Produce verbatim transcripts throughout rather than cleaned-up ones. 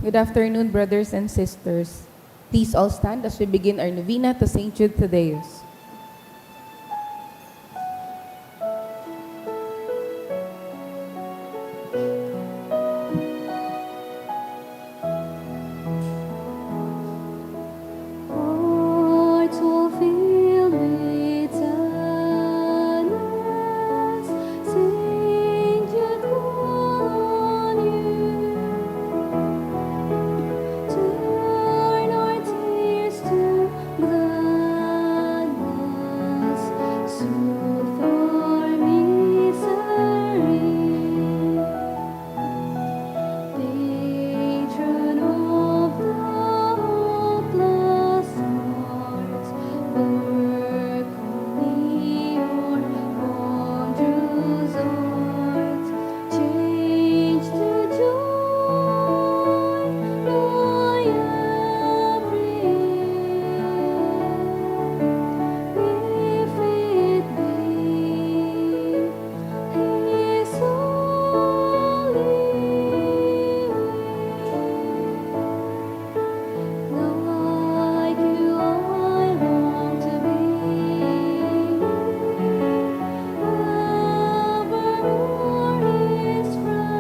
Good afternoon, brothers and sisters. Please all stand as we begin our novena to Saint Jude Thaddeus. Hearts all filled with sadness, Saint Jude call on you. Turn our tears to gladness, soothe our misery. Patron of the hopeless heart, look on me, your wondrous heart, change to joy my every wish, if it be His holy will. Like you, I long to be near, ever o'er His throne.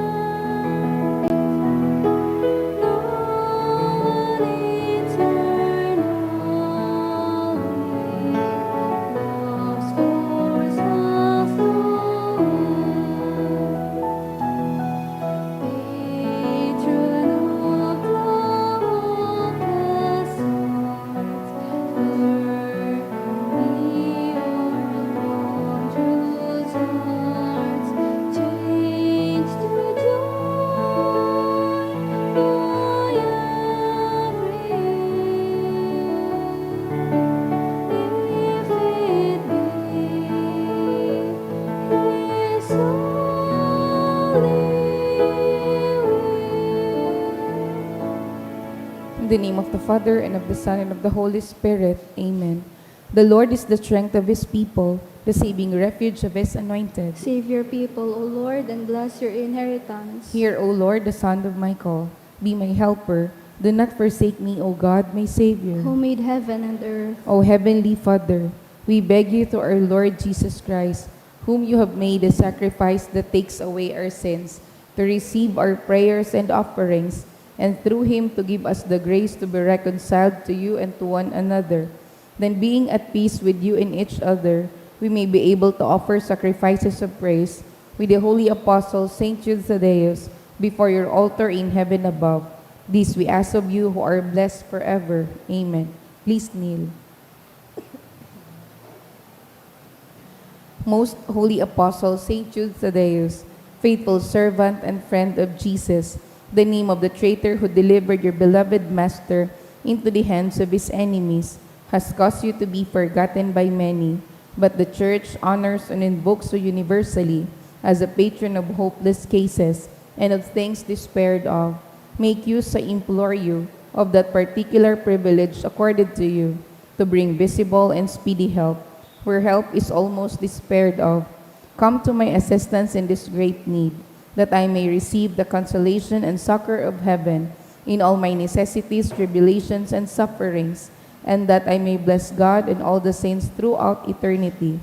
Now and eternally, love's course has known. Patron of the hopeless heart, look on me, your wondrous heart, change to joy my every wish, if it be His holy will. In the name of the Father, and of the Son, and of the Holy Spirit. Amen. The Lord is the strength of His people, the saving refuge of His anointed. Save your people, O Lord, and bless your inheritance. Hear, O Lord, the sound of my call. Be my helper. Do not forsake me, O God, my Savior. Who made heaven and earth. O Heavenly Father, we beg you through our Lord Jesus Christ, whom you have made a sacrifice that takes away our sins, to receive our prayers and offerings, and through him to give us the grace to be reconciled to you and to one another. Then, being at peace with you and each other, we may be able to offer sacrifices of praise with the holy apostle Saint Jude Thaddeus before your altar in heaven above. This we ask of you, who are blessed forever. Amen. Please kneel. Most Holy Apostle Saint Jude Thaddeus, faithful servant and friend of Jesus, the name of the traitor who delivered your beloved Master into the hands of his enemies, has caused you to be forgotten by many, but the Church honors and invokes you universally as a patron of hopeless cases and of things despaired of. Make use, I implore you, of that particular privilege accorded to you, to bring visible and speedy help, where help is almost despaired of. Come to my assistance in this great need, that I may receive the consolation and succor of heaven in all my necessities, tribulations, and sufferings, and that I may bless God and all the saints throughout eternity.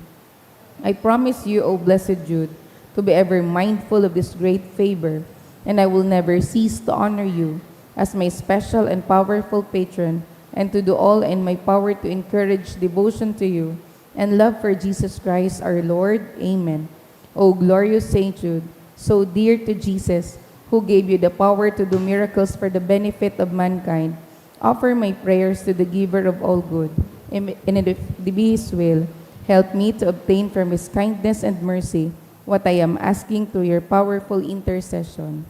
I promise you, O blessed Jude, to be ever mindful of this great favor, and I will never cease to honor you as my special and powerful patron, and to do all in my power to encourage devotion to you and love for Jesus Christ our Lord. Amen. O glorious Saint Jude, so dear to Jesus, who gave you the power to do miracles for the benefit of mankind, offer my prayers to the Giver of all good, and if it be His will, help me to obtain from His kindness and mercy what I am asking through your powerful intercession.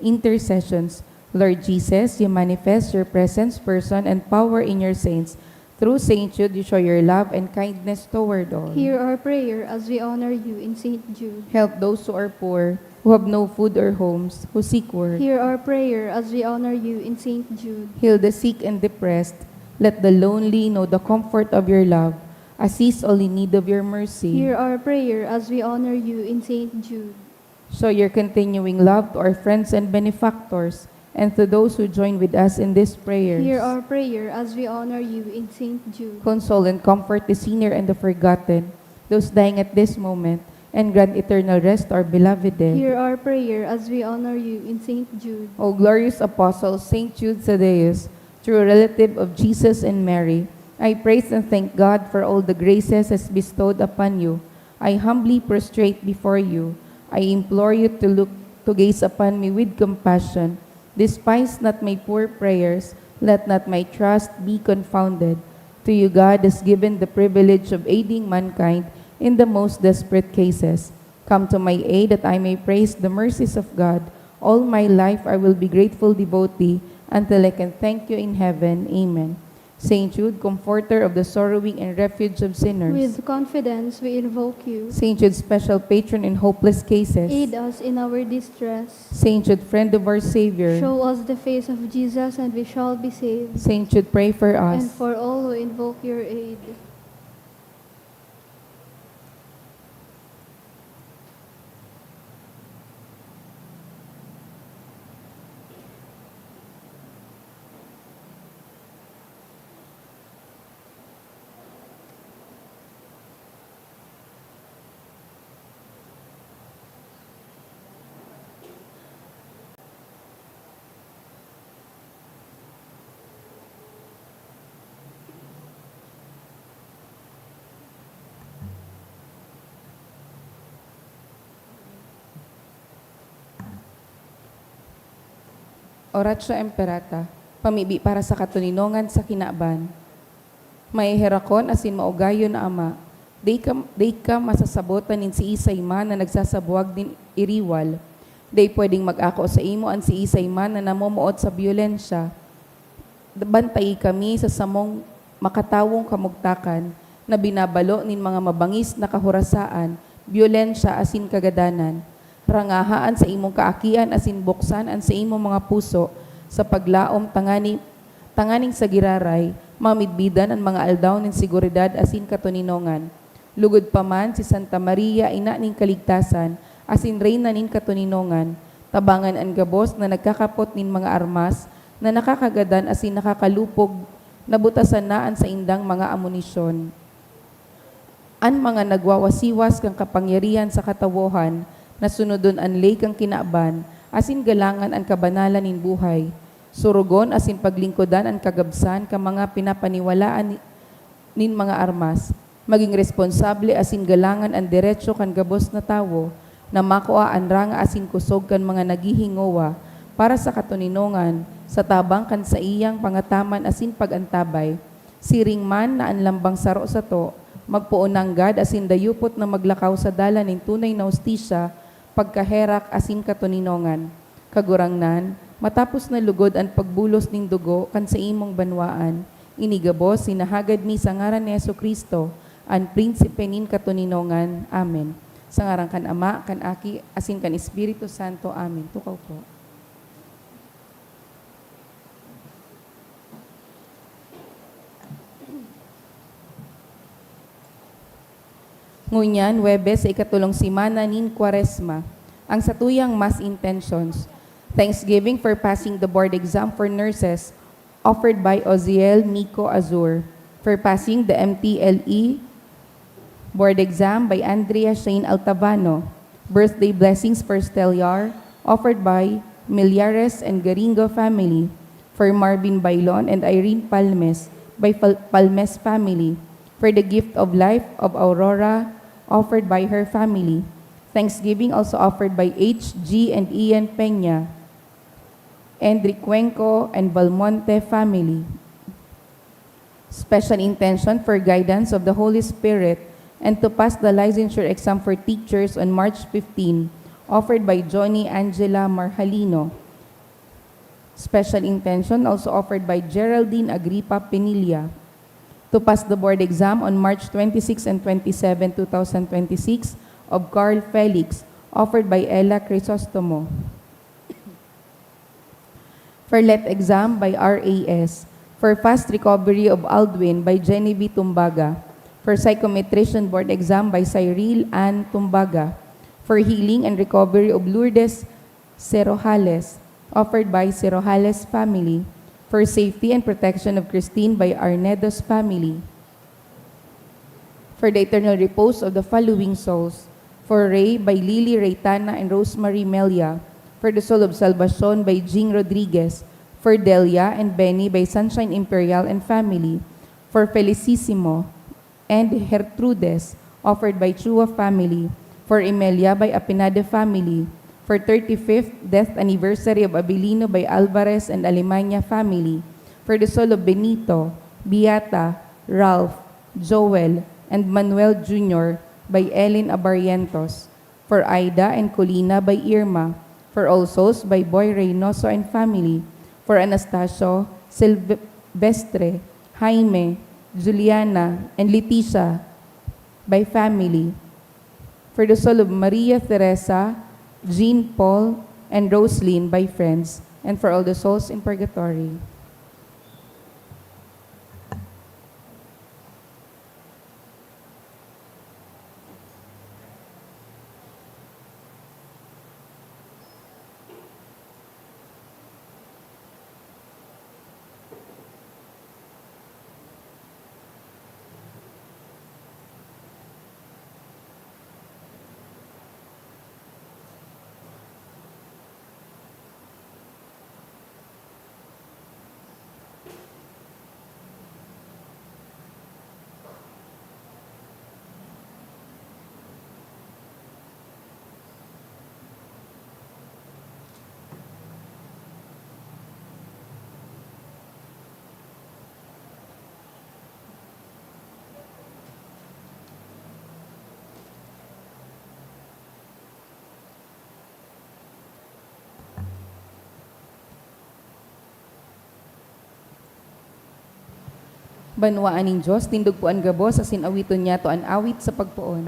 Intercessions. Lord Jesus, you manifest your presence, person, and power in your saints. Through Saint Jude, you show your love and kindness toward all. Hear our prayer as we honor you in Saint Jude. Help those who are poor, who have no food or homes, who seek work. Hear our prayer as we honor you in Saint Jude. Heal the sick and depressed. Let the lonely know the comfort of your love. Assist all in need of your mercy. Hear our prayer as we honor you in Saint Jude. Show your continuing love to our friends and benefactors, and to those who join with us in these prayers. Hear our prayer as we honor you in Saint Jude. Console and comfort the sinner and the forgotten, those dying at this moment, and grant eternal rest to our beloved dead. Hear our prayer as we honor you in Saint Jude. O glorious Apostle, Saint Jude Thaddeus, true relative of Jesus and Mary, I praise and thank God for all the graces He's bestowed upon you. I humbly prostrate before you. I implore you to look, to gaze upon me with compassion. Despise not my poor prayers. Let not my trust be confounded. To you God has given the privilege of aiding mankind in the most desperate cases. Come to my aid that I may praise the mercies of God. All my life I will be grateful devotee until I can thank you in heaven. Amen. Saint Jude, comforter of the sorrowing and refuge of sinners. With confidence we invoke you. Saint Jude, special patron in hopeless cases. Aid us in our distress. Saint Jude, friend of our Savior. Show us the face of Jesus and we shall be saved. Saint Jude, pray for us. And for all who invoke your aid. Oratio Imperata, pamibi para sa katoninongan sa kinaban. Maheherakon asin maugayon na Ama, dai ka, dai ka masasabotan nin siisay man na nagsasabwag nin iriwal. Dai pwedeng mag-ako saimo an siisay man na namomoot sa byolensya. Bantayi kami sa samong makatawong kamugtakan na binabalo nin mga mabangis na kahorasaan, byolensya asin kagadanan. Rangaha an saimong kaakian asin buksan an saimong mga puso sa paglaom tangani, tanganing sa giraray, mamidbidan an mga aldaw nin seguridad asin katoninongan. Lugod pa man si Santa Maria, Ina nin Kaligtasan, asin Reyna nin Katoninongan, tabangan an gabos na nagkakapot nin mga armas na nakakagadan asin nakakalupog, nabutasan na an saindang mga amunisyon. An mga nagwawasiwas kan kapangyarihan sa katawohan, na sunodon an ley kan kinaban, asin galangan an kabanalan nin buhay. Surugon asin paglingkodan an kagabsan kan mga pinapaniwalaan ni, nin mga armas. Magin responsable asin galangan an deretso kan gabos na tawo na makua an ranga asin kosog kan mga naghihingowa para sa katoninongan, sa tabang kan saiyang pangataman asin pag-antabay. Siring man na an lambang saro sato, magpoon nanggad asin dayupot na maglakaw sa dalan nin tunay na hustisya, pagkaherak asin katoninongan. Kagurangnan, matapos na lugod an pagbulos nin dugo kan saimong banwaan, ini gabos hinahagad mi sa ngaran ni Jesu-Cristo, an Prinsipe nin katoninongan. Amen. Sa ngaran kan Ama, kan Aki, asin kan Espiritu Santo. Amen. Tukaw po. Ngunyan, Huwebes sa ikatulong semana nin Kwaresma, ang satuyang Mass Intentions. Thanksgiving for passing the board exam for nurses, offered by Oziel Nico Azur. For passing the M T L E board exam by Andrea Shane Altavano. Birthday blessings for Stellar, offered by Millares and Garingo family. For Marvin Bailon and Irene Palmes, by Fal-, Palmes family. For the gift of life of Aurora, offered by her family. Thanksgiving also offered by H G and Ian Peña, Enric Cuenco and Valmonte family. Special intention for guidance of the Holy Spirit and to pass the licensure exam for teachers on March fifteen, offered by Johnny Angela Marhalino. Special intention also offered by Geraldine Agripa Pinilla. To pass the board exam on March twenty-six and twenty-seven, two thousand twenty-six, of Carl Felix, offered by Ella Crisostomo. For Let Exam by R A S. For Fast Recovery of Aldwin by Genevieve Tumbaga. For Psychometrician Board Exam by Cyril Ann Tumbaga. For healing and recovery of Lourdes Cerojales, offered by Cerojales family. For safety and protection of Christine by Arnedo's family. For the eternal repose of the following souls: for Ray by Lily Reytana and Rosemary Melia, for the soul of salvation by Jing Rodriguez, for Delia and Benny by Sunshine Imperial and family, for Felicissimo and Gertrudes, offered by Chua family, for Emelia by Apinade family, for thirty-fifth death anniversary of Abilino by Alvarez and Alemania family, for the soul of Benito, Beata, Ralph, Joel, and Manuel Junior by Ellen Abarrientos, for Aida and Colina by Irma, for all souls by Boy Reynoso and family, for Anastasio, Silvestre, Jaime, Juliana, and Leticia by family, for the soul of Maria Teresa, Jean Paul, and Roslyn by friends, and for all the souls in purgatory. Banwaan nin Dios, tindog po an gabos asin awiton niyato an awit sa pagpoon.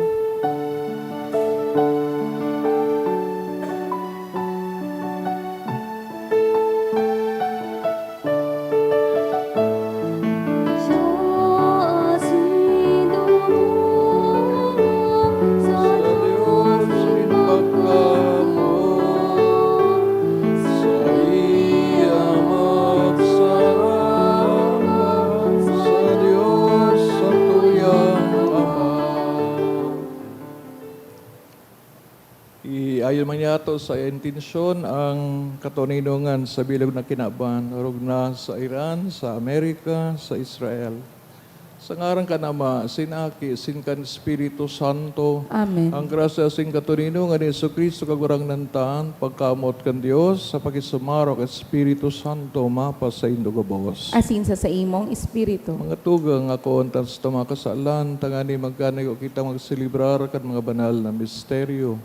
Iayon man niyato sa intensyon ang katoninongan sa bilog na kinaban, orog na sa Iran, sa Amerika, sa Israel. Sa ngaran kan Ama, sin Aki, sin kan Espiritu Santo. Amen. Ang grasya sin katoninongan ni Jesu-Cristo, Kagurangnan ta, pagkamoot kan Dios, sa pakisumarok kan Espiritu Santo, mapasaindo gabos. Asin sa saimong espiritu. Mga tugang, akoon ta an satong mga kasalan, tanganing magkanigo kita magselebrar kan mga banal na misteryo.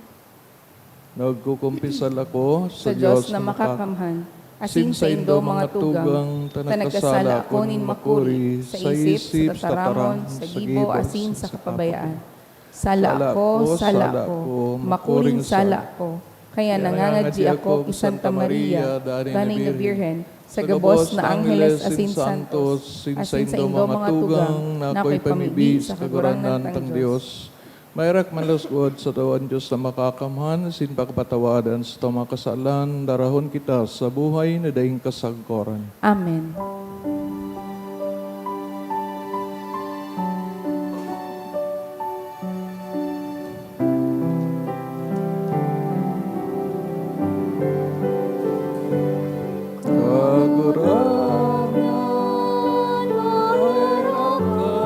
Nagkukumpisal ako sa Sa Diyos Diyos na na maka-, makakamhan, asin saindo mga tugang, ta nagkasala ako nin makuri sa isip, sa tataramon, sa gibo, asin sa kapabayaan. Sala ko, sala ko, makuring sala ko. Kaya nangangadyi ako ki Santa Maria, danay na Birhen, sa gabos na angheles asin santos, asin saindo mga tugang, na akoy pamibi sa Kagurangnan tang Diyos. Maherak man lugod sato an Dios na makakamhan, asin pakapatawadan sato mga kasalan, darahon kita sa buhay na daing kasagkoran. Amen. Kagurangnan, maherak ka.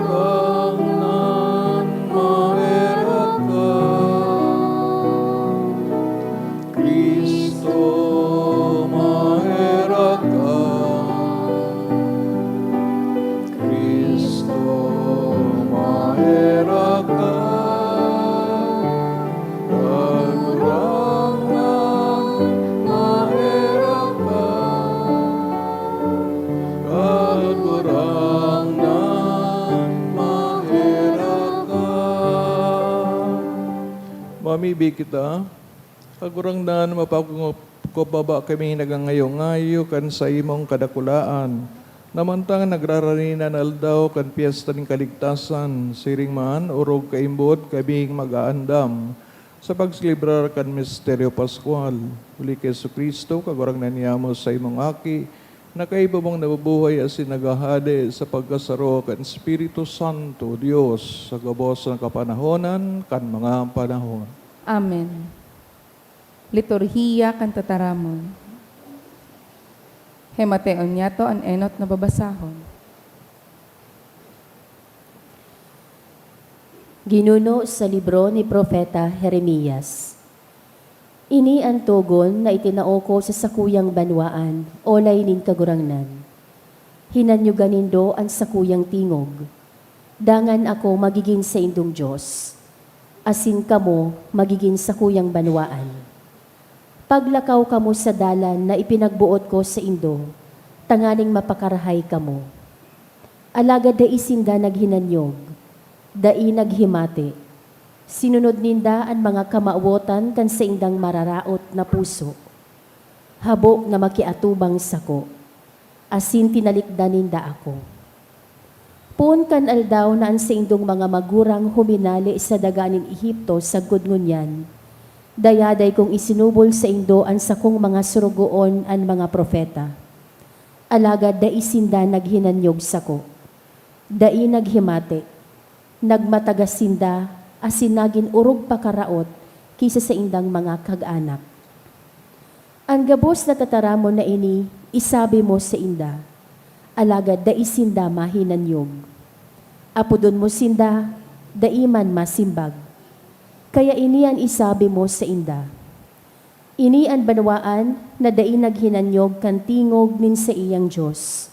Kagurangnan, maherak ka. Cristo, maherak ka. Cristo, maherak ka. Kagurangnan, maherak ka. Kagurangnan, maherak ka. Mamibi kita. Kagurangnan, mapagkumbaba kami nagangayo-ngayo kan saimong kadakulaan. Namantang nagrarani na an aldaw kan Pyesta nin Kaligtasan, siring man, orog kaimbod kaming mag-aandam sa pagselebrar kan misteryo paskwal. Huli ki Jesu-Cristo, Kagurangnan niyamo, sa imong Aki, na kaiba mong nabubuhay asin naghahade sa pagkasaro kan Espiritu Santo, Dios, sa gabos na kapanahonan kan mga panahon. Amen. Liturhiya kan Tataramon. Himateon niyato an enot na babasahon. Ginuno sa libro ni Propeta Jeremias. Ini an togon na itinao ko sa sakuyang banwaan, olay nin Kagurangnan. Hinanyoga nindo an sakuyang tingog. Dangan ako magigin saindong Dios, asin kamo magigin sakuyang banwaan. Paglakaw kamo sa dalan na ipinagboot ko saindo, tanganing mapakarahay kamo. Alagad dai sinda naghinanyog, dai naghimati. Sinunod ninda an mga kamawotan kan saindang mararaot na puso, habo na makiatubang sako, asin tinalikdan ninda ako. Poon kan aldaw na an saindong mga magurang huminale sa daga nin Egipto sagkod ngunyan, dayaday kong isinubol saindo an sakong mga sorogoon, an mga propeta. Alagad dai sinda naghinanyog sako, dai naghimati. Nagmatagas sinda asin nagin orog pa karaot ki sa saindang mga kag-anak. An gabos na tataramon na ini isabi mo sainda, alagad dai sinda mahinanyog. Apodon mo sinda, dai man masimbag. Kaya ini an isabi mo sainda, "Ini an banwaan na dai naghinanyog kan tingog nin saiyang Dios,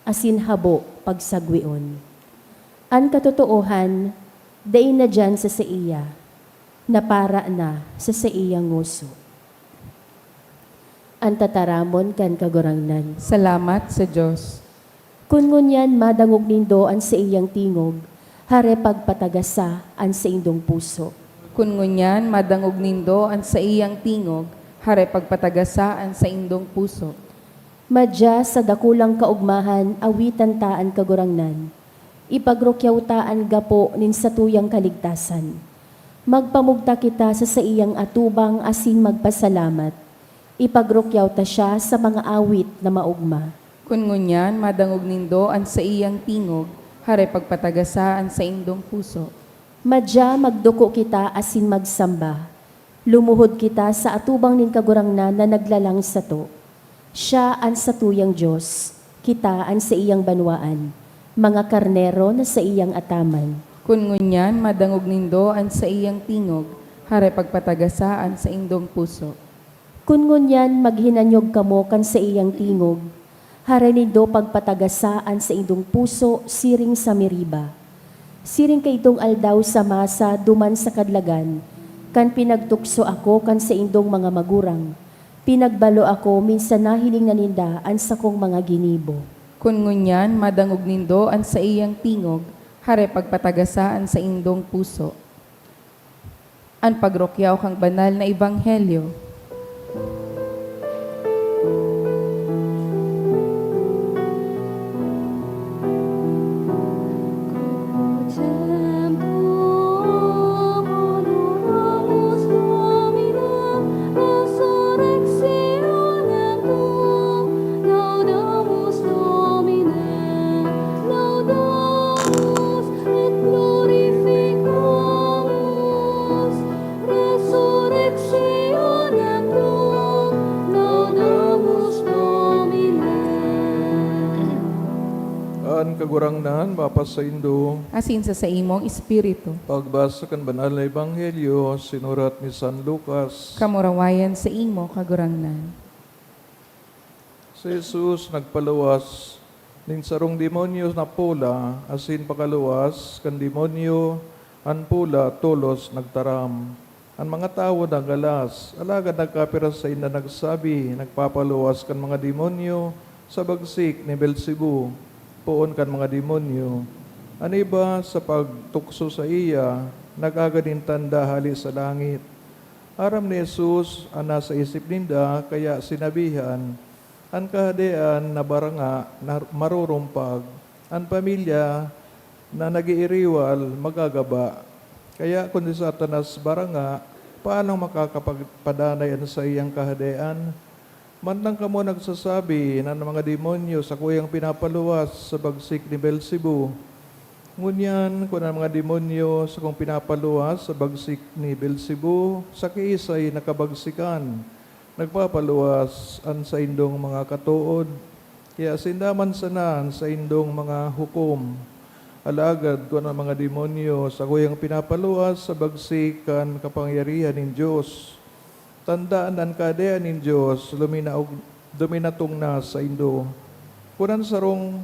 asin habo pagsagweon. An katotoohan dai na diyan sa saiya, napara na sa saiyang ngoso." An tataramon kan Kagurangnan. Salamat sa Dios. Kun ngunyan madangog nindo an saiyang tingog, hare pagpatagasa an saindong puso. Kun ngunyan madangog nindo an saiyang tingog, hare pagpatagasa an saindong puso. Madya sa dakulang kaogmahan, awitan ta an Kagurangnan. Ipagrukyaw ta an gapo nin satuyang kaligtasan. Magpamugtak kita sa saiyang atubang asin magpasalamat. Ipagrukyaw ta siya sa mga awit na maogma. Kun ngunyan madangog nindo an saiyang tingog, hare pagpatagasa an saindong puso. Madya magduko kita asin magsamba. Lumuhod kita sa atubang nin Kagurangnan na naglalang sato. Siya an satuyang Dios, kita an saiyang banwaan, mga karnero na saiyang ataman. Kun ngunyan madangog nindo an saiyang tingog, hare pagpatagasa an saindong puso. Kun ngunyan maghinanyog kamo kan saiyang tingog, hare nindo pagpatagasa an saindong puso siring sa Meriba. Siring kaidtong aldaw sa Masa duman sa Kadlagan, kan pinagtukso ako kan saindong mga magurang, pinagbalo ako minsan nahiling na ninda an sakong mga ginibo. Kun ngunyan madangog nindo an saiyang tingog, hare pagpatagasa an saindong puso. An pagrukyaw kan banal na ebanghelyo. Resurrectionem tuum, laudamus Domine. An Kagurangnan mapasaindo. Asin sa saimong espiritu. Pagbasa kan Banal na Ebanghelyo sinurat ni San Lucas. Kamurawayan saimo, Kagurangnan. Si Jesus nagpaluwas nin sarong demonyo na pola, asin pakaluwas kan demonyo, an pola tolos nagtaram. An mga tawo nangalas, alagad nagkapirang sainda nagsabi, "Nagpapaluwas kan mga demonyo sa bagsik ni Beelzebub, poon kan mga demonyo." An iba, sa pagtukso saiya, nag-aga nin tanda hale sa langit. Aram ni Jesus an nasa isip ninda, kaya sinabihan, An kahadean na baranga na marurumpag, an pamilya na nag-iiriwal magagaba. Kaya kun si Satanas baranga, paanong makakapagpadanay an saiyang kahadean? Mantang kamo nagsasabi na an mga demonyo sakuyang pinapaluwas sa bagsik ni Beelzebub. Ngunyan, kun an mga demonyo sakong pinapaluwas sa bagsik ni Beelzebub, sa kiisay na kabagsikan nagpapaluwas an saindong mga katood? Kaya sinda man sana an saindong mga hukom. Alagad kun an mga demonyo sakuyang pinapaluwas sa bagsik kan kapangyarihan nin Dios, tandaan an kahadean nin Dios luminaog, duminatong na saindo. Kun an sarong,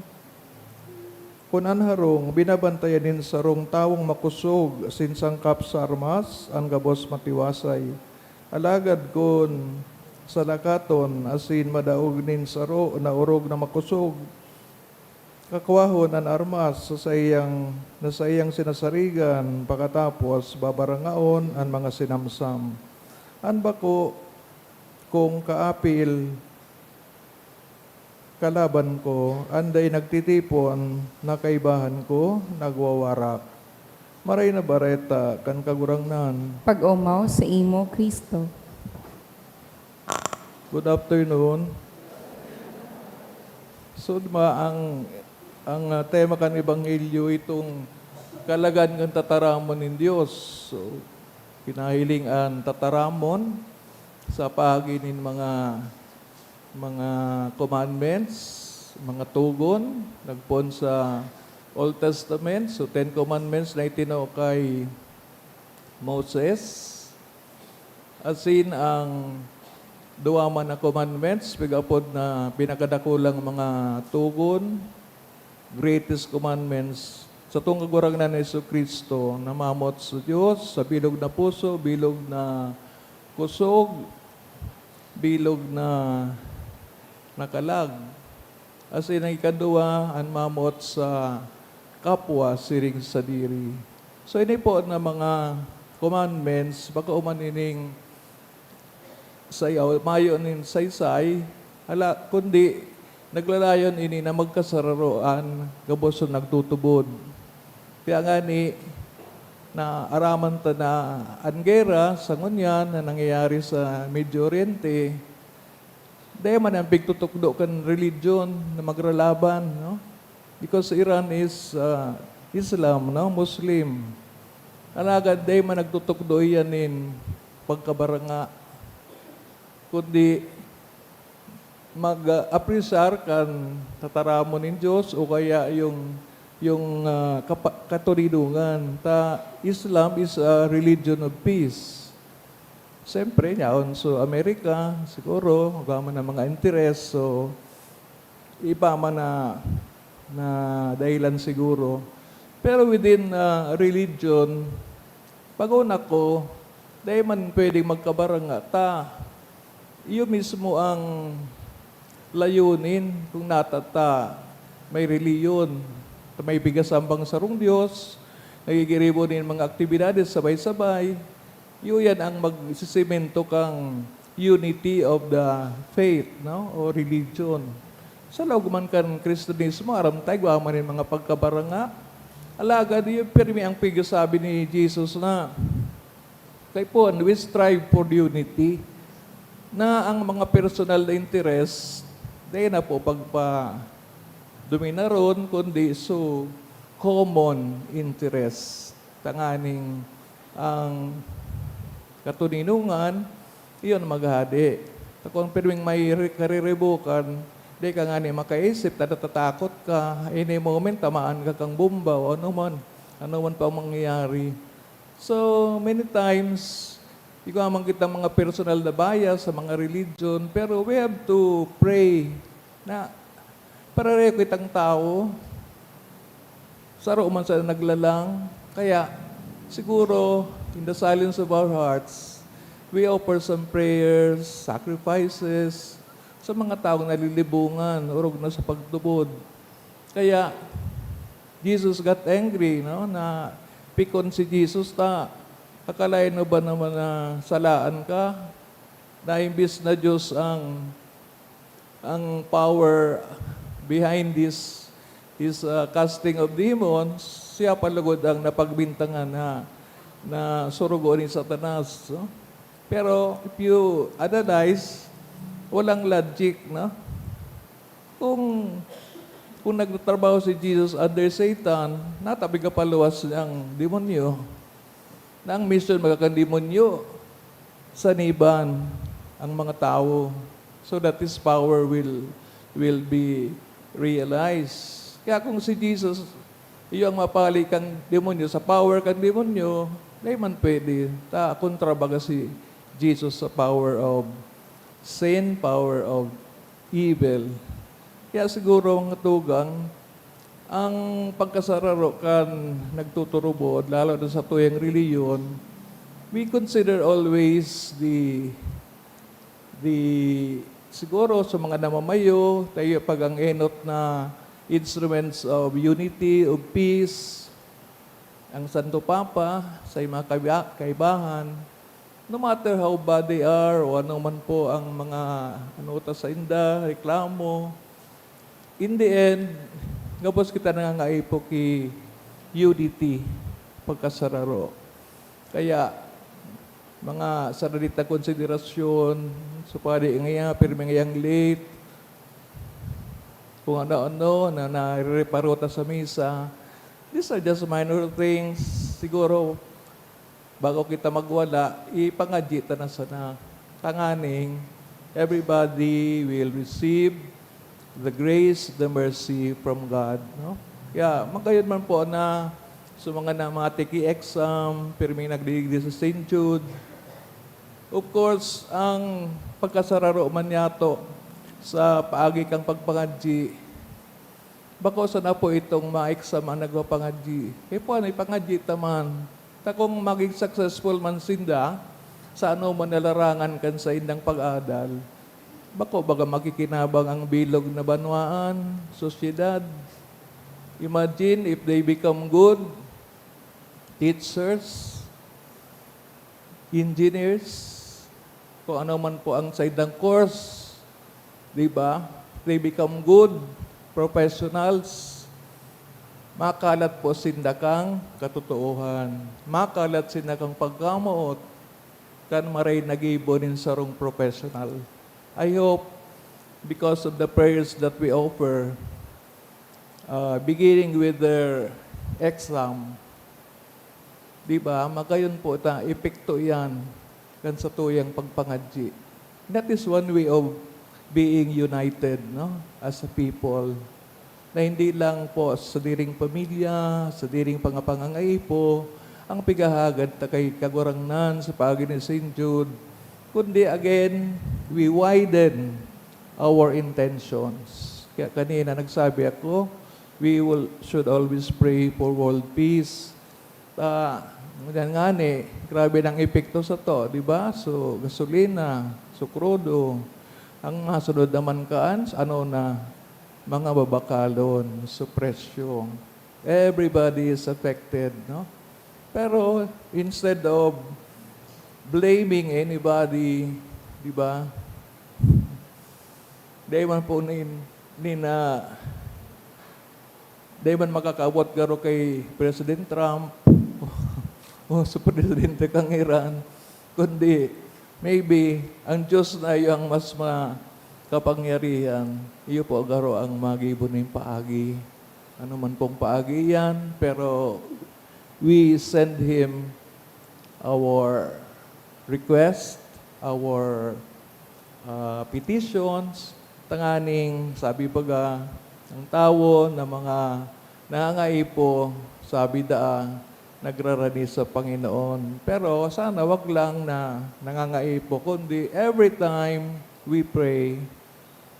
kun an harong binabantayan nin sarong tawong makosog asin sangkap sa armas, an gabos matiwasay. Alagad kun salakaton asin madaog nin saro na orog na makosog, kakwahon an armas sa saiyang, na saiyang sinasarigan, pakatapos babarangaon an mga sinamsam. An bako kong kaapil kalaban ko, an dai nagtitipon na kaibahan ko, nagwawarak. Maray na Bareta kan Kagurangnan. Pag-omaw saimo, Cristo. Good afternoon. So, di ba, ang, ang, ah, tema kan Ebanghelyo itong kalagad ng tataramon nin Dios. So, pinahiling an tataramon sa paagi nin mga, mga commandments, mga togon, nagpoon sa Old Testament. So, Ten Commandments na itinao kay Moses. Asin ang duwa man na commandments, pig-apod na pinakadakulang mga togon, greatest commandments, satong Kagurangnan na Jesu-Cristo, na mamot sa Dios sa bilog na puso, bilog na kusog, bilog na, na kalag. Asin ang ikaduwa, an mamot sa kapwa siring sadiri. So, ini po na mga commandments, bako man ining sayaw, mayo nin saysay, hala, kundi naglalayon ini na magkasararoan, gabos na nagtutubod. Kaya ngani, naaraman ta na an gera sa ngunyan na nangyayari sa Medio Oriente, dai man an pigtutukdo kan religion na magralaban, no? Because Iran is, ah, Islam, no? Muslim. Alagad dai man nagtutukdo iyan nin pagkabaranga, kundi mag-, ah, apresyar kan tataramon nin Dios o kaya yung, yung, ah, kapa-, katoninongan. Ta, Islam is a religion of peace. Siyempre, yaon sa Amerika, siguro, iba man ang mga interes, so, iba man na, na dahilan siguro. Pero within, ah, religion, pag-una ko, dai man pwedeng magkabaranga ta. Iyo mismo ang layunin kung natata may reliyon, may bigasambang sarong Dios, nagigiribo nin mga aktibidades sabay-sabay. Iyo yan ang magsisemento kang unity of the faith, no? O religion. Sa laog man kan Kristiyanismo, aram tayo, igwa man nin mga pagkabaranga. Alagad iyo, pirmi ang pigsasabi ni Jesus na, kaipuhan, we strive for unity, na ang mga personal na interes, dai na po pagpadominaron, kundi so common interest. Tanganing ang katoninongan, iyon maghahade. Ta kun pirming may re-, kariribukan, di ka ngani makaisip, ta natatakot ka. Any moment, tamaan ka kang bomba o ano man. Ano man pa ang mangyayari. So, many times, igwa man kitang mga personal na bias sa mga religion, pero we have to pray na pareho kitang tawo, saro man sa naglalang. Kaya, siguro, in the silence of our hearts, we offer some prayers, sacrifices, sa mga taong nalilibungan, orog na sa pagtubod. Kaya, Jesus got angry, no? Na pikon si Jesus ta, "Akalain mo ba naman na salaan ka? Na imbis na Diyos ang Ang power behind this, this, ah, casting of demons, siya pa lugod ang napagbintangan na, na surugo ni Satanas, no? Pero if you analyze, walang logic, no? Kung, kung nagtatrabaho si Jesus under Satan, natabi ka paluwas ang demonyo. Na ang mission magkakandemonyo, saniban ang mga tawo, so that His power will, will be realized. Kaya kung si Jesus, iyo ang mapali kan demonyo sa power kan demonyo, dai man pwede. Ta, kontra baga si Jesus sa power of sin, power of evil. Kaya siguro, mga tugang, ang pagkasararo kan nagtuturubod, lalo na sa tuyang relihiyon, we consider always the, the, siguro sa mga namamayo, tayo pag ang enot na instruments of unity, of peace, ang Santo Papa, sa mga kaiba-, kaibahan, no matter how bad they are, o ano man po ang mga ano ta sainda, reklamo, in the end, gabos kita nangangaipo ki unity, pagkasararo. Kaya, mga sarili ta konsiderasyon, sa padi ngaya, pirmi ngayang late, kung ano-ano na narereparo ta sa misa, these are just minor things. Siguro, bago kita magwala, ipangadyi ta na sana. Tanganing, everybody will receive the grace, the mercy from God, no? Kaya, magayon man po na sa mga namati ki exam, pirming nagdigdi sa Saint Jude. Of course, ang pagkasararo man yato sa paagi kang pagpangadyi, bako sana po itong ma-exam ang nagpapangadyi. Kaya po, ano, ipangadyi ta man. Ta kung maging successful man sinda, sa ano man na larangan kan saindang pag-adal, bako baga makikinabang ang bilog na banwaan, sosyedad. Imagine if they become good teachers, engineers, kung ano man po ang saindang course, di ba? They become good professionals. Makalat po sinda kang katotoohan. Makalat sinda kang pagkamoot kan maray na gibo nin sarong professional. I hope, because of the prayers that we offer, ah, beginning with their exam, di ba, magayon po ta epekto iyan kan satuyang pagpangadyi. That is one way of being united, no, as a people. Na hindi lang po sa sadiring pamilya, sa sadiring pangapangangaipo, ang pighahagad ta kay Kagurangnan sa paagi ni Saint Jude, kundi again, we widen our intentions. Kaya kanina nagsabi ako, we will, should always pray for world peace. Ta, ngunyan ngani, grabe nang epekto sato, di ba? So, gasolina, so krudo. Ang masunod naman kaan, ano na, mga babakalon, so presyo. Everybody is affected, no? Pero instead of blaming anybody, di ba? Dai man po nin-, nina-, dai man makakaabot garo kay President Trump o sa presidente kang Iran, kundi maybe ang Diyos na iyo ang mas makapangyarihan. Iyo po garo ang magibo nin paagi. Ano man pong paagi iyan, pero we send him our request, our, ah, petitions, tanganing, sabi baga, ang tawo na mga nangangaipo, sabi daa, nagrarani sa Panginoon. Pero sana wag lang na nangangaipo, kundi every time we pray,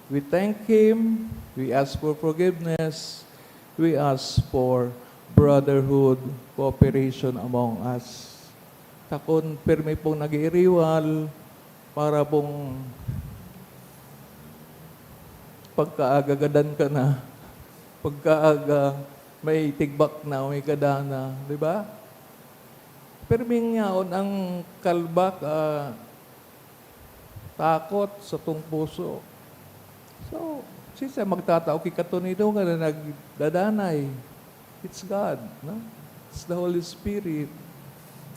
we thank Him, we ask for forgiveness, we ask for brotherhood, cooperation among us. Ta kun pirmi pong nag-iiriwal, para pong pagkaaga gadan ka na, pagkaaga may tigbak na, may gadan na, di ba? Pirming yaon ang kalbak, ah, takot sa tong puso. So, siya magtatao ki katunido nga na nagdadanay. It's God, no? It's the Holy Spirit.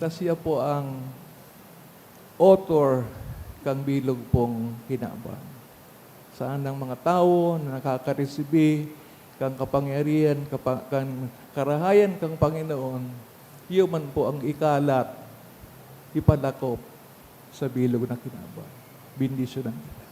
Ta siya po ang author kang bilog pong kinaban. Saan ang mga tawo na nakakaresibi kan kapangyarihan, kapa-, kan karahayan kan Panginoon, iyo man po ang ikalat, ipalakop sa bilog na kinaban. Bendisyonan kita.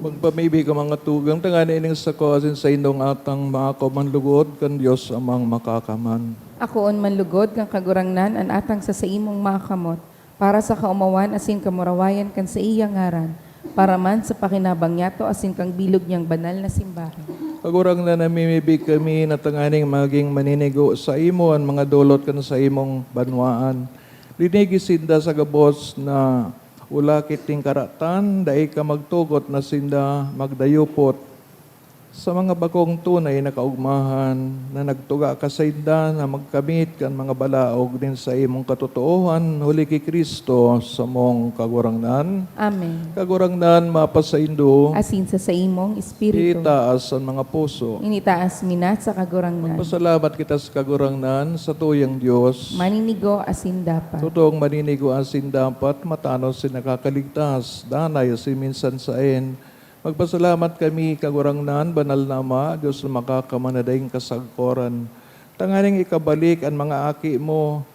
Magpamibi ka, mga tugang, tanganing ining sako asin saindong atang maako man lugod kan Dios Amang Makakaman. Akoon man lugod kan Kagurangnan an atang sa saimong makamot, para sa kaomawan asin kamurawayan kan saiyang ngaran, para man sa pakinabang niyato asin kan bilog niyang banal na simbahan. Kagurangnan, namimibi kami na tanganing magin maninigo saimo an mga dolot kan saimong banwaan. Linigi sinda sa gabos na ulakit nin karatan, dai ka magtugot na sinda magdayupot. Sa mga bakong tunay na kaogmahan na nagtuga ka sainda na magkamit kan mga balaog nin saimong katotoohan, huli ki Cristo, samong Kagurangnan. Amen. Kagurangnan, mapasaindo. Asin sa saimong espiritu. Itaas an mga puso. Initaas mi na sa Kagurangnan. Magpasalamat kita sa Kagurangnan, sa tuyang Dios. Maninigo asin dapat. Totoong maninigo asin dapat, matanos asin nakakaligtas, danay asin minsan saen. Magpasalamat kami, Kagurangnan, Banal na Ama, Dios na makakaman na daing kasagkoran, tanganing ikabalik an mga aki mo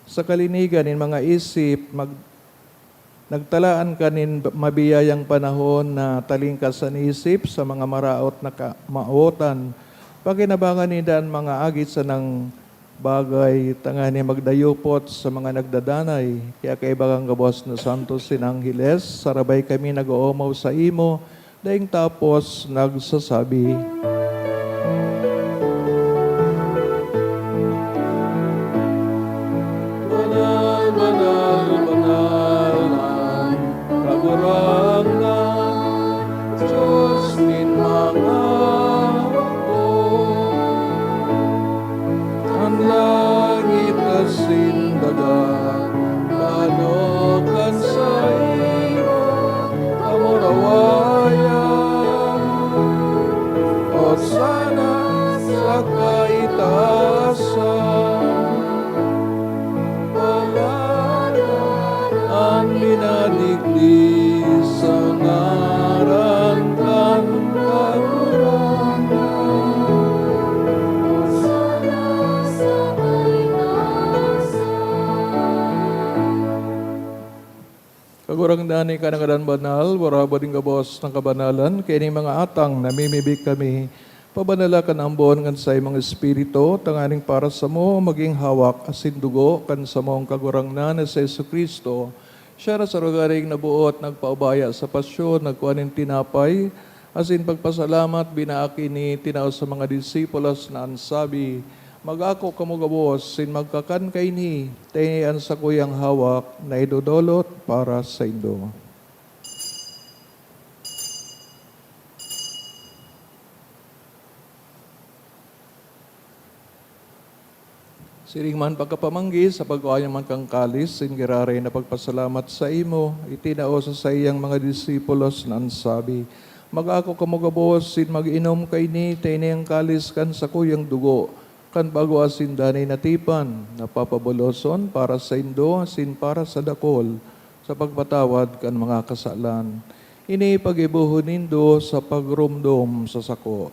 sa kalinigan nin mga isip, mag-, nagtalaan ka nin mabiyayang panahon na talingkas an isip sa mga maraot na ka-, maotan. Pakinabangan ninda an mga agi sanang bagay, tanganing magdayupot sa mga nagdadanay. Kaya kaiba kan gabos na santos asin angheles, sarabay kami nag-oomaw saimo, daing tapos nagsasabi, "Banal, banal, banal an Kagurangnan, Dios nin mga hukbo. An langit asin daga paano kan saimong kamurawayan. Hosana sa kaitaasan. Palad an minadigdi sa ngaran kan Kagurangnan." Kagurangnan, ika na ngadan banal, warabad nin gabos na kabanalan, kaining mga atang namimibi kami, pabanala kan ambon kan saimong Espiritu, tanganing para samo magin hawak asin dugo kan samong Kagurangnan na si Jesu-Cristo. Siya na sa rogaring naboot, nagpaubaya sa pasyon, nagkua nin tinapay, asin pagpasalamat, binaak ini, tinao sa mga disipulos na an sabi, "Mag-ako kamo gabos, asin magkakan kaini, ta ini an sakuyang hawak na idodolot para saindo." Siring man pagkapamanggi, sa pagkua niya man kan kalis, asin giraray na pagpasalamat saimo, itinao sa saiyang mga disipulos na an sabi, Mag-ako kamo gabos sin mag-inom kaini, ta ini an kalis kan sakuyang dugo, kan bago asin danay na tipan, na papabuloson para saindo asin para sa dakol, sa pagpatawad kan mga kasalan. Ini paggibohon nindo sa pagromdom sa sako.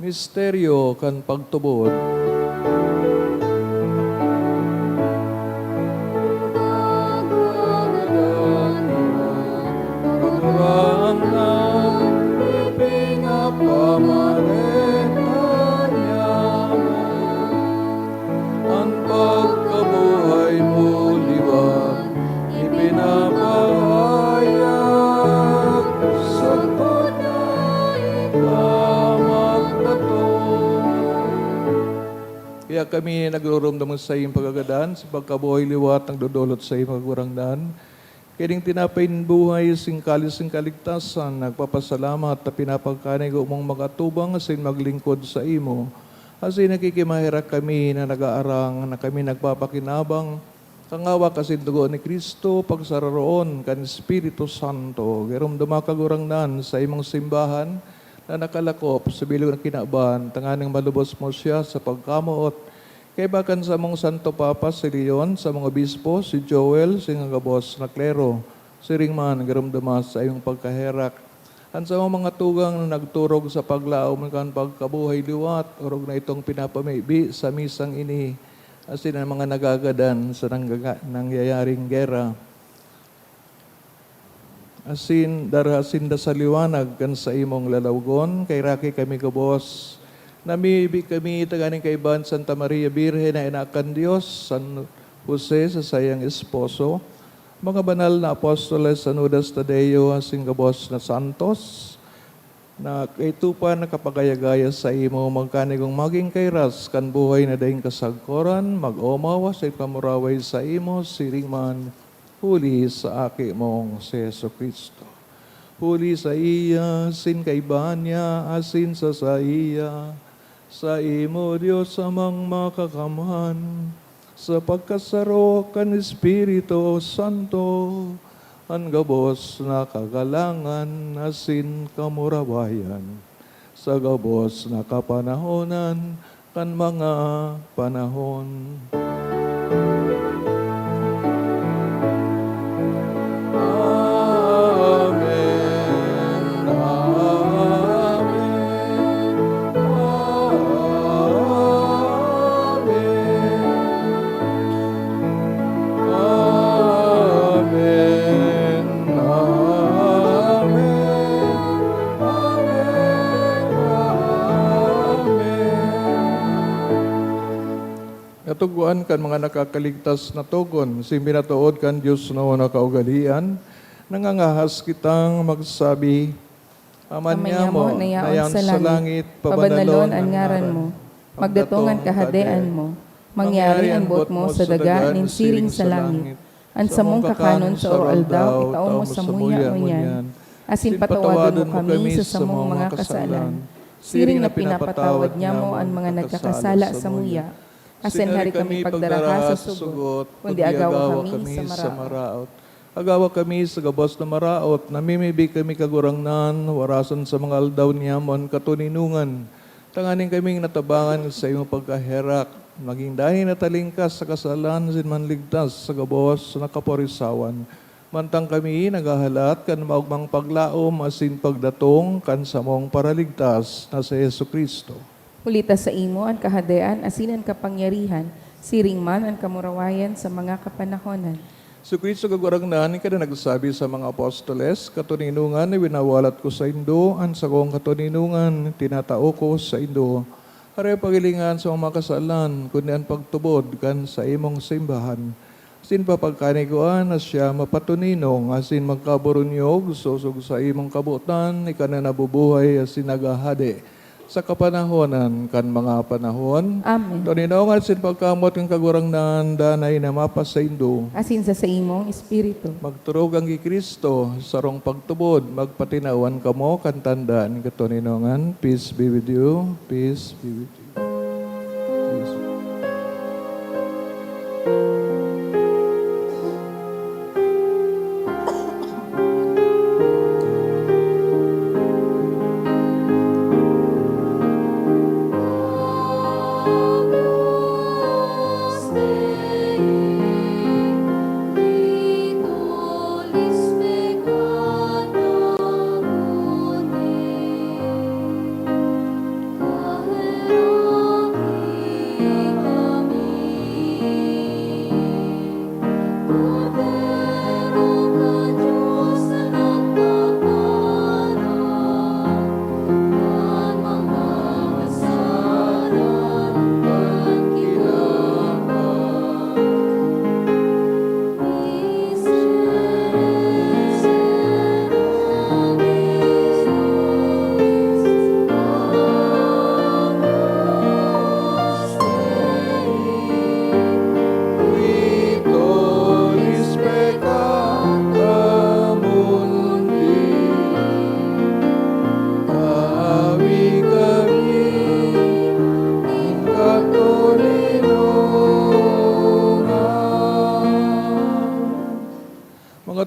Misteryo kan pagtubod. Kagurangnan, ipinapamareta niamo an pagkabuhay mo liwat, ipinapahayag sa pagkaigwa magdatong. Kaya kami nagrurumdom sa iyong pagkagadan, sa pagkabuhay liwat, nagdodolot sa iyong Kagurangnan. Kining tinapay nin buhay, sing kalis nin kaligtasan, nagpapasalamat ta pinapagkanigo mong mag-atubang asin maglingkod saimo. Asin nakikimaherak kami na nag-aarang na kami nagpapakinabang kan hawak asin dugo ni Cristo, pagsararoon kan Espiritu Santo. Giromdoma, Kagurangnan, sa imong simbahan na nakalakop sa bilog na kinaban, tanganing malubos mo siya sa pagkamoot. Kaiba kan samong Santo Papa si Leon, samong obispo si Joel, sing gabos na klero, siring man, giromdoma sa imong pagkaherak an samong mga tugang na nagturog sa paglaom kan pagkabuhay liwat, orog na itong pinapamibi sa misang ini, asin an mga nagagadan sa nanggaga-, nangyayaring gera. Asin dara sinda sa liwanag kan saimong lalawgon, kaheraki kami gabos. Namibi kami tanganing kaiba ni Santa Maria Birhen na Ina kan Dios, San Jose sa saiyang esposo, mga banal na apostoles, San Judas Tadeo, asin gabos na santos, na kaitupan na kapagayagaya saimo, magkanigong magin kairas kan buhay na daing kasagkoran, mag-omaw asin pamuraway saimo, siring man, huli sa Aki mong si Jesu-Cristo. Huli saiya, asin kaiba niya, asin sa saiya, saimo, Dios Amang Makakamhan, sa pagkasaro kan Espiritu Santo, an gabos na kagalangan asin kamurawayan, sa gabos na kapanahonan kan mga panahon. Amen. Amen. Amen. Amen. Amen. Amen. Natugwan kan mga nakakaligtas na togon, sin pinatood kan Dios na kaugalian, nangangahas kitang magsabi, Ama Ama niamo, niamo na na yaon yaon sa sa langit, langit, pabanalon pabanalon an an ngaran ngaran mo. mo. Magdatong an kahadean mo. Mangyari an boot mo sa daga nin siring sa langit. An samong kakanon sa oro-aldaw, itao mo samuya ngunyan. Asin patawadon mo kami sa samong mga kasalan, siring na pinapatawad niamo an mga nagkakasala samuya. Asin hari kami pagdaraha sa sugot, kundi agawa kami sa maraot. Agawa kami sa gabos na maraot, namimibi kami, Kagurangnan, warason sa mga aldaw niamo an katoninongan, tanganing kaming natabangan sa imong pagkaherak, magin dai na talingkas sa kasalan asin manligtas sa gabos na kaporisawan, mantang kami naghahalat kan maogmang paglaom asin pagdatong kan samong Paraligtas na si Jesu-Cristo. Huli ta saimo an kahadean asin an kapangyarihan, siring man an kamurawayan sa mga kapanahonan. Jesu-Cristo, Kagurangnan, ika na nagsabi sa mga apostoles, "Katoninongan na winawalat ko saindo, an sakong katoninongan tinatao ko saindo." Hare pagilingan sa mga kasalan, kundi an pagtubod kan saimong simbahan. Asin papagkaniguan na siya mapatoninong asin magkaburunyog, sosog sa imong kabotan, ika na nabubuhay asin naghahade sa kapanahonan kan mga panahon. Amen. Toninongan asin pagkamoot kan Kagurangnan, danay na mapasaindo. Asin sa saimong espiritu. Magturog an ki Cristo, sarong pagtubod, magpatinawan kamo kan tanda nin katoninongan. Peace be with you. Peace be with you. Peace.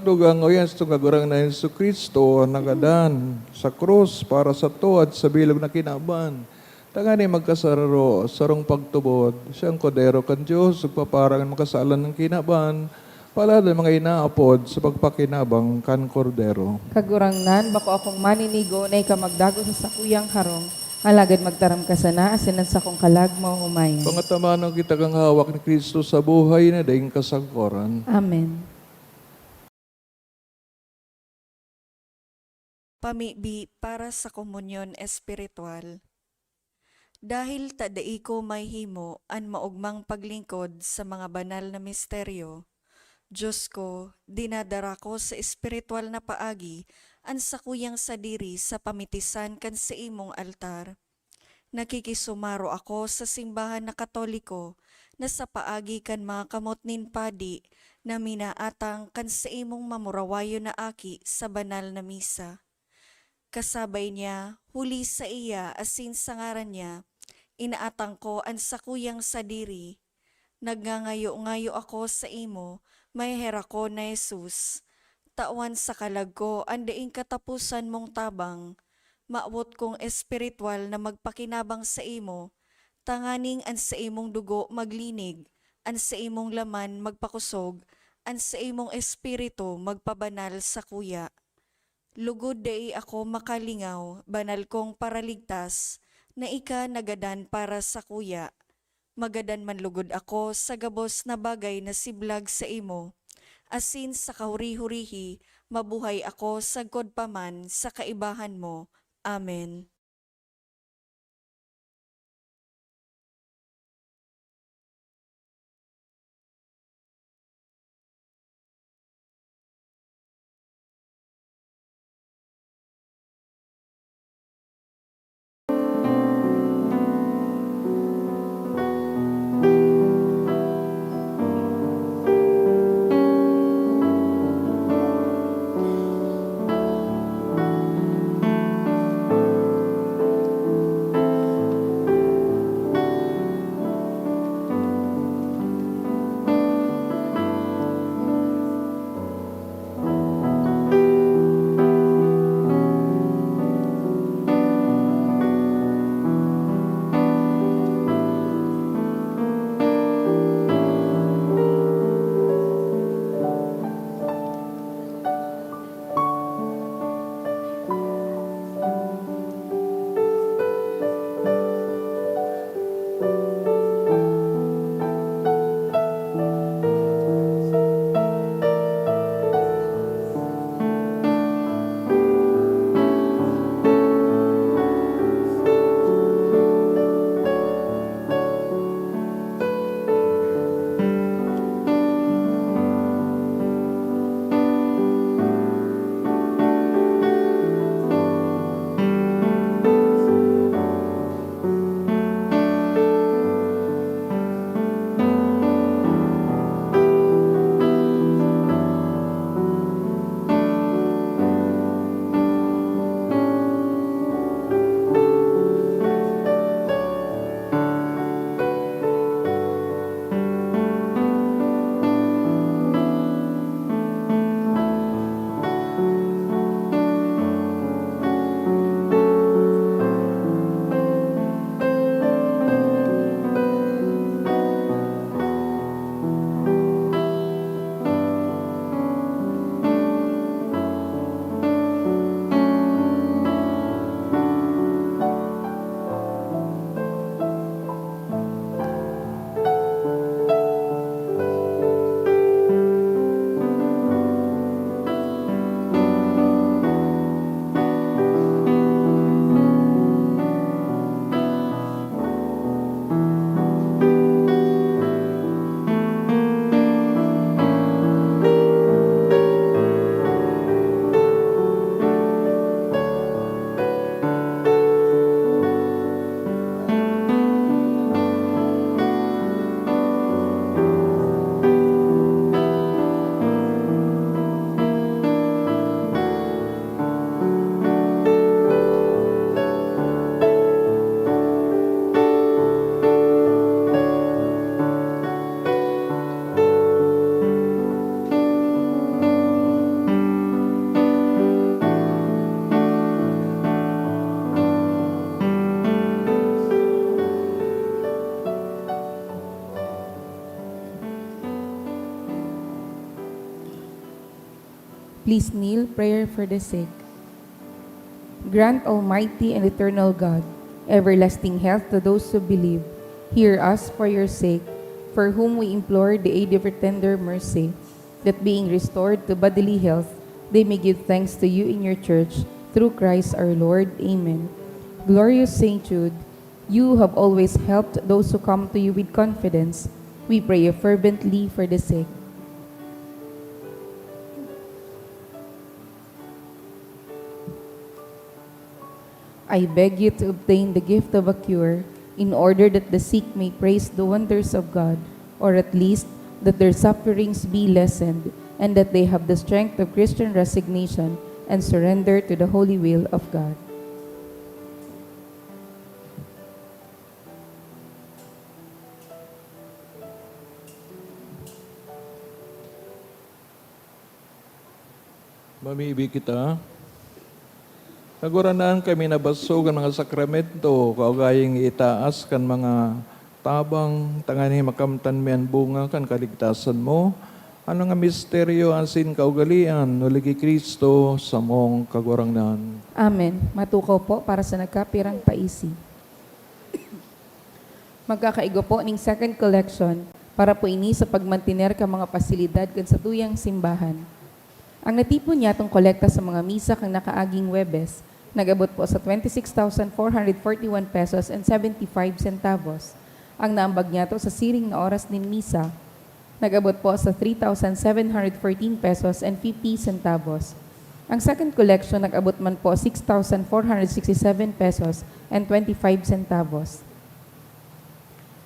Tugang o yan sa Kagurang na Jesu-Cristo, nagadan sa krus para sa tuwad sa bilog na kinaban. Tangani magkasararo, sarong pagtubod, siyang Kordero kan Diyos, magpaparang ang makasalan ng kinaban, palad ang mga inaapod sa pagpakinabang kan Kordero. Kagurangnan, bako akong maninigo na ika magdago sa sakuyang harong, alagad magtaram ka sana asin an sakong kalag maoomay. Pangataman kita kang hawak ni Cristo sa buhay na daing kasagkoran. Amen. Pamibi para sa komunyon espiritual. Dahil ta dai ko mahimo an maogmang paglingkod sa mga banal na misteryo, Diyos ko, dinadara ko sa espiritual na paagi an sakuyang sadiri sa pamitisan kan saimong altar. Nakikisumaro ako sa simbahan na Katoliko na sa paagi kan mga kamot nin padi na minaatang kan saimong mamurawayon na aki sa banal na misa. Kasabay niya, huli saiya asin sa ngaran niya, inaatang ko an sakuyang sadiri. Nagngangayo-ngayo ako saimo, maheherakon na Jesus. Tawan sa kalag ko an daing kataposan mong tabang. Mawot kong espiritual na magpakinabang saimo, tanganing an saimong dugo maglinig, an saimong laman magpakosog, an saimong espiritu magpabanal sakuya. Lugod dai ako makalingaw, banal kong Paraligtas, na ika nagadan para sakuya. Magadan man lugod ako sa gabos na bagay na siblag saimo, asin sa kahuri-hurihi mabuhay ako sagkod pa man sa kaibahan mo. Amen. Please kneel, prayer for the sick. Grant, Almighty and eternal God, everlasting health to those who believe. Hear us for your sake, for whom we implore the aid of your tender mercy, that being restored to bodily health, they may give thanks to you in your church, through Christ our Lord. Amen. Glorious Saint Jude, you have always helped those who come to you with confidence. We pray fervently for the sick. I beg you to obtain the gift of a cure, in order that the sick may praise the wonders of God, or at least that their sufferings be lessened, and that they have the strength of Christian resignation and surrender to the holy will of God. Mamibi kita. Kagurangnan, kami nabasog an mga sakramento, kaugaling itaas kan mga tabang, tanganing makamtan mi an bunga kan kaligtasan mo. An mga misteryo asin kaugalean, huli ki Cristo, samong Kagurangnan. Amen. Matukaw po para sa nagkapirang paisi. Magkakaigo po ning second collection para po ini sa pagmantener kan mga pasilidad kan satuyang simbahan. Ang natipon niyatong kolekta sa mga misa kan nakaaging Huwebes, nag-abot po sa twenty-six thousand four hundred forty-one pesos and seventy-five centavos. Ang naambag niyato sa siring na oras nin misa, nag-abot po sa three thousand seven hundred fourteen pesos and fifty centavos. Ang second collection nag-abot man po six thousand four hundred sixty-seven pesos and twenty-five centavos.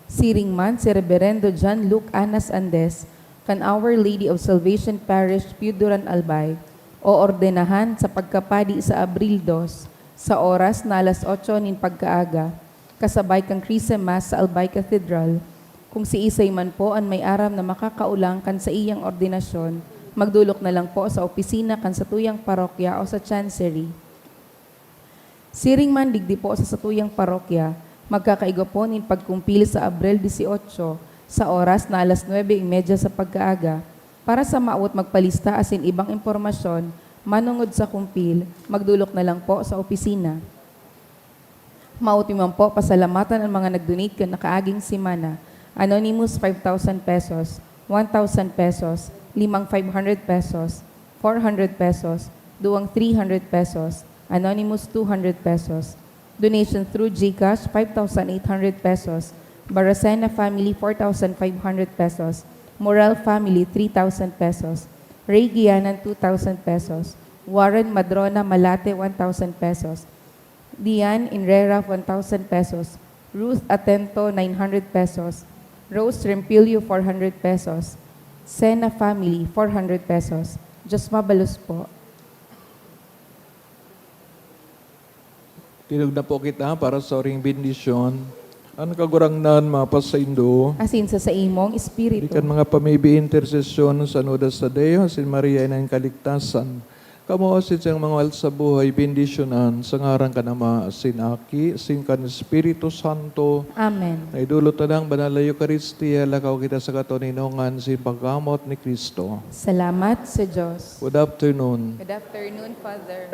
Siring man si Reberendo John Luke Anas Andes, kan Our Lady of Salvation Parish, Piyuduran, Albay, oordenahan sa pagkapadi sa Abril dos, sa oras na alas otso nin pagkaaga, kasabay kan Chrism Mass sa Albay Cathedral. Kung siisay man po an may aram na makakaolang kan saiyang ordinasyon, magdolok na lang po sa opisina kan satuyang parokya o sa chancery. Siring man digdi po sa satuyang parokya, magkakaigo po nin pagkumpil sa Abril dieciocho, sa oras na alas nuebe y media sa pagkaaga. Para sa maawot magpalista asin ibang impormasyon manongod sa kumpil, magdolok na lang po sa opisina. Maawot mi man po pasalamatan an mga nag-donate kan nakaaging semana. Anonymous, five thousand pesos, one thousand pesos, limang five hundred pesos, four hundred pesos, duwang three hundred pesos, Anonymous, two hundred pesos. Donation through GCash, five thousand eight hundred pesos. Baracena family, four thousand five hundred pesos. Moral family, three thousand pesos. Ray Gianan, two thousand pesos. Warren Madrona Malate, one thousand pesos. Dian Inrera, one thousand pesos. Ruth Atento, nine hundred pesos. Rose Rempilio, four hundred pesos. Sena family, four hundred pesos. Diyos mabalos po. Tingog na po kita para sa oring bendisyon. An Kagurangnan mapasaindo. Asin sa saimong espiritu. Kan mga pamibi intersesyon sa Nuda sa Deo, asin Maria Ina nin Kaligtasan. Kamo asin siyang mga mahal sa buhay, bendisyonan sa ngaran kan Ama, asin Aki, asin kan Espiritu Santo. Amen. Naidulot na ang Banal na Eukaristia, lakaw kita sa katoninongan sin pagkamoot ni Cristo. Salamat sa Diyos. Good afternoon. Good afternoon, Father.